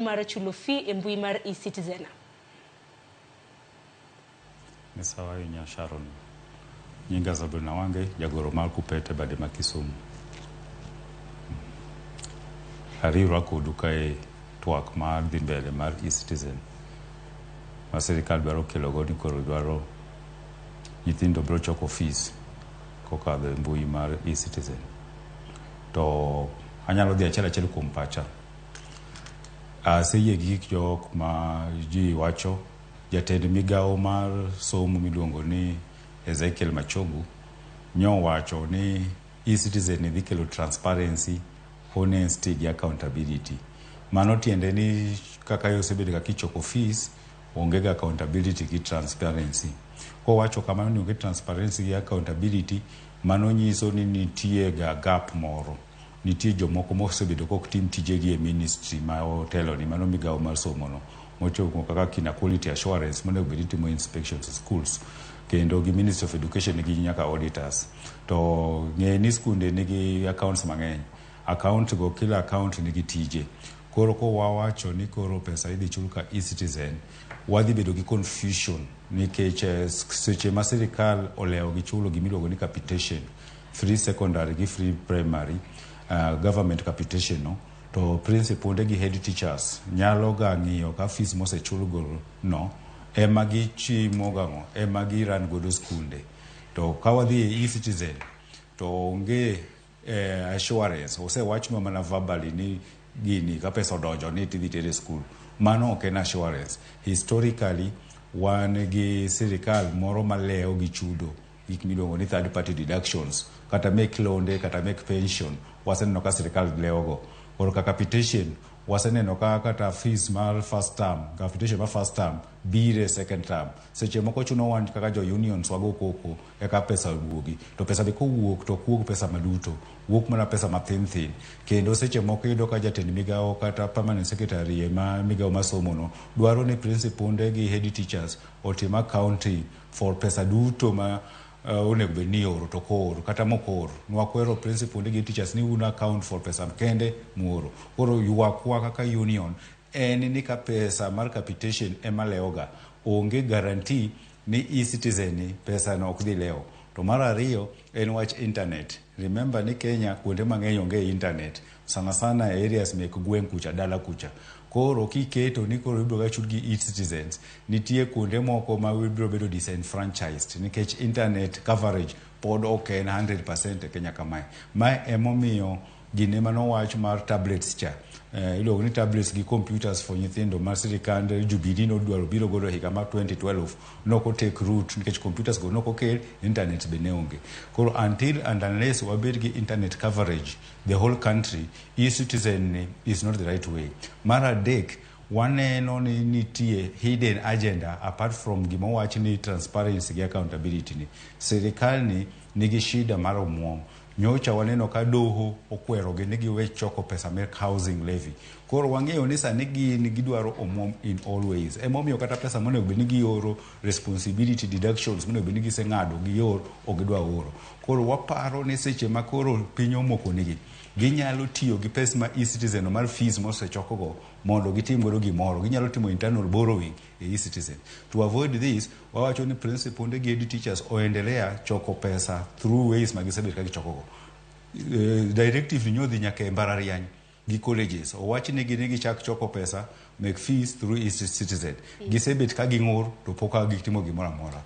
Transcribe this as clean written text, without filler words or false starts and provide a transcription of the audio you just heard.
Mar chulo fee e mbui mar eCitizen. Misawa ahinya, Sharon. Nyinga Zabul Nawange, jagoro mar Kupete bade ma Kisumu. Ariwra kodu kae twak mar dhi mbele mar eCitizen ma sirikal dwaro kelo go ni koro dwaro nyithindo biro choko fees kokadho e mbui mar eCitizen. To anyalo dhi achiel achiel kuom pacha. Aseyie gi gik jok ma ji wacho. Jatend migawo mar somo miluongo ni Ezekiel Machogu nyowacho ni eCitizen dhi kelo transparency, honesty gi accountability. Mano tiende ni kaka osebedo ga kichoko fees, onge ga accountability gi transparency. Kowacho kamano ni onge transparency gi accountability, mano nyiso ni nitie ga gap moro. Nitie jomoko mosebedo kok tim tijegi e ministry ma otelo ni mano migawo mar somo no mochopo kaka kina quality assurance monego bed ni timo inspections e schools, kendo gi Ministry of Education nigi nyaka auditors. To ng'e ni skunde nigi accounts mang'eny, account go kila account nigi tije. Koro kowawacho ni koro pesa idhi chul ka eCitizen, wadhi bedo gi confusion nikech seche ma sirikal olewo gi chulo gimiluongo ni capitation, free secondary gi free primary, government capitation no, to principal gi head teachers nyalo ga ng'iyo ka fees mosechul go no ema gichimo gang'o, ema gi run godo skunde. To ka wadhi e eCitizen to onge assurance. Osewachnwa mana verbally ni gini ka pesa odonjo ni tidhi tere skul, mano ok en assurance. Historically wan gi sirikal moro malewo gi chudo gik miluongo ni third party deductions, kata mek londe, kata mek pension. Waseneno ka sirikal lewogo. Koro ka capitation, waseneno ka kata fees mar first term, capitation mar first term bire second term. Seche moko chuno wan kaka jo unions wago koko eka pesa wuogi. To pesa be kowuok to ok wuog pesa maduto, wuok mana pesa mathin thin. Kendo seche moko iyudo ka jatend migawo kata permanent secretary ma migawo mar somo no dwaro ni principal gi head teachers otim accounting for pesa duto ma onego bed ni ioro to koor kata mok oor. Nwakwero principal gi teachers ni un account for pesa kende muoro. Koro ywakwa kaka union en ni ka pesa mar capitation ema lewoga, onge guarantee ni eCitizen ni pesa no ok dhi lewo. To mar ariyo en wach internet. Remember ni Kenya kuonde mang'eny onge internet, sana sana e areas mek gweng' kucha, dala kucha. Koro kiketo ni koro ibiro ga chul gi eCitizens, nitie kuonde moko ma ibiro bedo disenfranchised nikech internet coverage pod ok en 100% e Kenya kamae. Mae emomiyo gine manowach mar tablets cha, iluongo ni tablets gi computers for nyithindo ma sirikand Jubilee nodwaro biro godo higa mar 2012 nok take root nikech computers go nok okel, internet be ne onge. Koro until and unless wabed gi internet coverage the whole country, eCitizen ni is not the right way. Mar adek, waneno ni nitie hidden agenda apart from gima owach ni transparency gi accountability. Ni sirikal ni nigi shida mar omuom. Nyocha waneno ka doho okwerogi ni giwe choko pesa mek housing levy. Koro wang'eyo ni sani gin gidwaro omuom in all ways. Emomiyo kata pesa monego bed ni gioro, responsibility deductions monego bed ni giseng'ado gior, ok gidwa oro. Koro waparo ni seche ma koro piny omoko nigi, ginyalo tiyo gi pes ma eCitizen mar fees mosechokgo mondo gitim godo gimoro. Ginyalo timo internal borrowing e eCitizen. To avoid this, wawacho ni principal gi head teachers oendelea choko pesa through ways ma gisebet ka gichokogo. Directive ni nyodhi nyaka e mbalariany gi colleges. Owach negi ni gichak choko pesa mek fees through eCitizen. Gisebet ka ging'ur to pok gitimo gimoro amora.